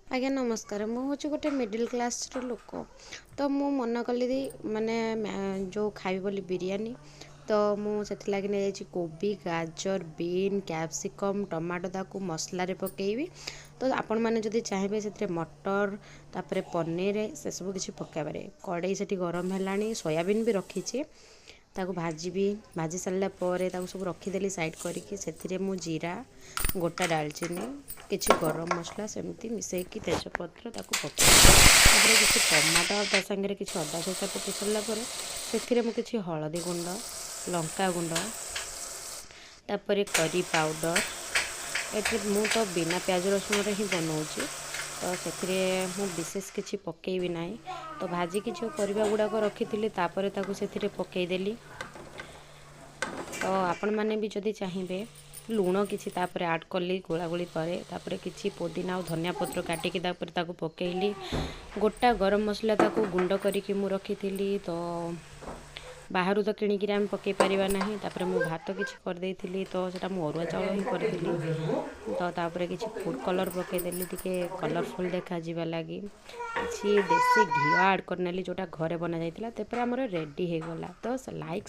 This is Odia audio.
ଆଜ୍ଞା ନମସ୍କାର। ମୁଁ ହେଉଛି ଗୋଟେ ମିଡ଼ିଲ୍ କ୍ଲାସ୍ର ଲୋକ। ତ ମୁଁ ମନ କଲି ମାନେ ଯେଉଁ ଖାଇବି ବୋଲି ବିରିୟାନୀ। ତ ମୁଁ ସେଥିଲାଗି ନେଇଯାଇଛି କୋବି, ଗାଜର, ବିନ୍, କ୍ୟାପ୍ସିକମ୍, ଟମାଟୋ। ତାକୁ ମସଲାରେ ପକାଇବି। ତ ଆପଣମାନେ ଯଦି ଚାହିଁବେ, ସେଥିରେ ମଟର, ତାପରେ ପନିର, ସେସବୁ କିଛି ପକାଇ ପାରିବେ। କଡ଼େଇ ସେଠି ଗରମ ହେଲାଣି, ସୋୟାବିନ୍ ବି ରଖିଛି, ତାକୁ ଭାଜିବି। ଭାଜି ସାରିଲା ପରେ ତାକୁ ସବୁ ରଖିଦେଲି ସାଇଡ଼୍ କରିକି। ସେଥିରେ ମୁଁ ଜିରା, ଗୋଟା ଡାଲଚିନି, କିଛି ଗରମ ମସଲା ସେମିତି ମିଶାଇକି, ତେଜପତ୍ର ତାକୁ ପକାଇବି। ତାପରେ କିଛି ଟମାଟୋ ଆଉ ତା ସାଙ୍ଗରେ କିଛି ଅଦା ଛେଚା ପକାଇ ସାରିଲା ପରେ ସେଥିରେ ମୁଁ କିଛି ହଳଦୀ ଗୁଣ୍ଡ, ଲଙ୍କା ଗୁଣ୍ଡ, ତାପରେ କରି ପାଉଡ଼ର। ଏଠି ମୁଁ ତ ବିନା ପିଆଜ ରସୁଣରେ ହିଁ ବନାଉଛି, ତ ସେଥିରେ ମୁଁ ବିଶେଷ କିଛି ପକାଇବି ନାହିଁ। ତ ଭାଜିକି ଯେଉଁ ପରିବା ଗୁଡ଼ାକ ରଖିଥିଲି, ତାପରେ ତାକୁ ସେଥିରେ ପକାଇଦେଲି। ତ ଆପଣମାନେ ବି ଯଦି ଚାହିଁବେ, ଲୁଣ କିଛି ତାପରେ ଆଡ଼୍ କଲି ଗୋଳାଗୋଳି ପରେ। ତାପରେ କିଛି ପୋଦିନା ଆଉ ଧନିଆ ପତ୍ର କାଟିକି ତାପରେ ତାକୁ ପକାଇଲି। ଗୋଟା ଗରମ ମସଲା ତାକୁ ଗୁଣ୍ଡ କରିକି ମୁଁ ରଖିଥିଲି। ତ ବାହାରୁ ତ କିଣିକିରି ଆମେ ପକାଇ ପାରିବା ନାହିଁ। ତାପରେ ମୁଁ ଭାତ କିଛି କରିଦେଇଥିଲି, ତ ସେଇଟା ମୁଁ ଅରୁଆ ଚାଉଳ ହିଁ କରିଥିଲି। ତ ତାପରେ କିଛି ଫୁଡ଼୍ କଲର୍ ପକାଇଦେଲି ଟିକେ କଲର୍ଫୁଲ୍ ଦେଖାଯିବା ଲାଗି। କିଛି ଦେଶୀ ଘିଅ ଆଡ଼୍ କରିନେଲି, ଯେଉଁଟା ଘରେ ବନାଯାଇଥିଲା। ତାପରେ ଆମର ରେଡ଼ି ହେଇଗଲା। ତ ଲାଇକ୍